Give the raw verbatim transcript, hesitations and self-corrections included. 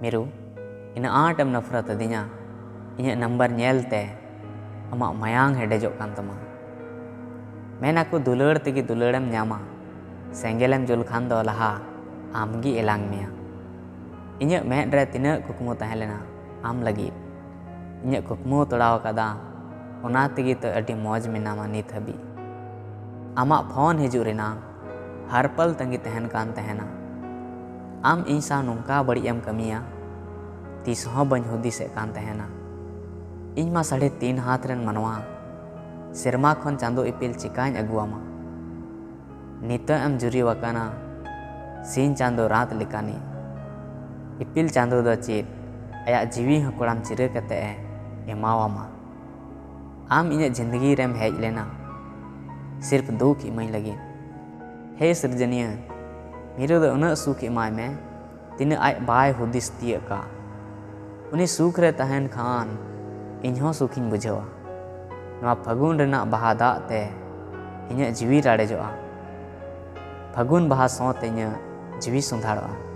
ᱢᱤᱨᱩ, ᱤᱱᱟᱹᱜ ᱟᱸᱴ ᱮᱢ ᱱᱟᱯᱷᱨᱟᱛ ᱟᱹᱫᱤᱧᱟ, ᱤᱧᱟᱹᱜ ᱱᱟᱢᱵᱟᱨ ᱧᱮᱞ ᱛᱮ ᱟᱢᱟᱜ ᱢᱟᱭᱟᱝ ᱦᱮᱰᱮᱡᱚᱜ ᱠᱟᱱ ᱛᱟᱢᱟ᱾ ᱢᱮᱱ ᱟᱠᱚ, ᱫᱩᱞᱟᱹᱲ ᱛᱮᱜᱮ ᱫᱩᱞᱟᱹᱲᱮᱢ ᱧᱟᱢᱟ, ᱥᱮᱸᱜᱮᱞᱮᱢ ᱡᱩᱞ ᱠᱷᱟᱱ ᱫᱚ ᱞᱟᱦᱟ ᱟᱢᱜᱮ ᱮᱞᱟᱝ ᱢᱮᱭᱟ᱾ ᱤᱧᱟᱹᱜ ᱢᱮᱫ ᱨᱮ ᱛᱤᱱᱟᱹᱜ ᱠᱩᱠᱢᱩ ᱛᱟᱦᱮᱸ ᱞᱮᱱᱟ ᱟᱢ ᱞᱟᱹᱜᱤᱫ, ᱤᱧᱟᱹᱜ ᱠᱩᱠᱢᱩ ᱛᱚᱲᱟᱣ ᱟᱠᱟᱫᱟ, ᱚᱱᱟ ᱛᱮᱜᱮ ᱛᱚ ᱟᱹᱰᱤ ᱢᱚᱡᱽ ᱢᱮᱱᱟᱢᱟ ᱱᱤᱛ ᱦᱟᱹᱵᱤᱡ᱾ ᱟᱢᱟᱜ ᱯᱷᱳᱱ ᱦᱤᱡᱩᱜ ᱨᱮᱱᱟᱜ ᱦᱟᱨᱯᱟᱞ ᱛᱟᱺᱜᱤ ᱛᱟᱦᱮᱱ ᱠᱟᱱ ᱛᱟᱦᱮᱱᱟ᱾ ᱟᱢ ᱤᱧ ᱥᱟᱶ ᱱᱚᱝᱠᱟ ᱵᱟᱹᱲᱤᱡ ᱮᱢ ᱠᱟᱹᱢᱤᱭᱟ, ᱛᱤᱥ ᱦᱚᱸ ᱵᱟᱹᱧ ᱦᱩᱫᱤᱥᱮᱫ ᱠᱟᱱ ᱛᱟᱦᱮᱱᱟ᱾ ᱤᱧ ᱢᱟ ᱥᱟᱲᱮ ᱛᱤᱱ ᱦᱟᱛ ᱨᱮᱱ ᱢᱟᱱᱣᱟ, ᱥᱮᱨᱢᱟ ᱠᱷᱚᱱ ᱪᱟᱸᱫᱚ ᱤᱯᱤᱞ ᱪᱤᱠᱟᱹᱧ ᱟᱹᱜᱩᱣᱟᱢᱟ? ᱱᱤᱛᱚᱜ ᱮᱢ ᱡᱩᱨᱤ ᱟᱠᱟᱱᱟ ᱥᱤᱧ ᱪᱟᱸᱫᱚ ᱨᱟᱛ ᱞᱮᱠᱟᱱᱤᱡ᱾ ᱤᱯᱤᱞ ᱪᱟᱸᱫᱚ ᱫᱚ ᱪᱮᱫ ᱟᱭᱟᱜ ᱡᱤᱣᱤ ᱦᱚᱸ ᱠᱚᱲᱟᱢ ᱪᱤᱨᱟᱹ ᱠᱟᱛᱮ ᱮ ᱮᱢᱟᱣᱟᱢᱟ? ᱟᱢ ᱤᱧᱟᱹᱜ ᱡᱤᱱᱫᱮᱜᱤ ᱨᱮᱢ ᱦᱮᱡ ᱞᱮᱱᱟ ᱥᱤᱨᱯ ᱫᱩᱠ ᱮᱢᱟᱹᱧ ᱞᱟᱹᱜᱤᱫ᱾ ᱦᱮ ᱥᱤᱨᱡᱚᱱᱤᱭᱟᱹ, ᱢᱤᱨᱩ ᱫᱚ ᱩᱱᱟᱹᱜ ᱥᱩᱠ ᱮᱢᱟᱭ ᱢᱮ, ᱛᱤᱱᱟᱹᱜ ᱟᱡ ᱵᱟᱭ ᱦᱩᱫᱤᱥ ᱛᱤᱭᱟᱹᱜ ᱠᱟᱜ᱾ ᱩᱱᱤ ᱥᱩᱠ ᱨᱮ ᱛᱟᱦᱮᱱ ᱠᱷᱟᱱ ᱤᱧ ᱦᱚᱸ ᱥᱩᱠᱤᱧ ᱵᱩᱡᱷᱟᱹᱣᱟ᱾ ᱱᱚᱣᱟ ᱯᱷᱟᱹᱜᱩᱱ ᱨᱮᱱᱟᱜ ᱵᱟᱦᱟ ᱫᱟᱜ ᱛᱮ ᱤᱧᱟᱹᱜ ᱡᱤᱣᱤ ᱨᱟᱲᱮᱡᱚᱜᱼᱟ᱾ ᱯᱷᱟᱹᱜᱩᱱ ᱵᱟᱦᱟ ᱥᱚ ᱛᱮ ᱤᱧᱟᱹᱜ ᱡᱤᱣᱤ ᱥᱚᱸᱫᱷᱟᱲᱚᱜᱼᱟ᱾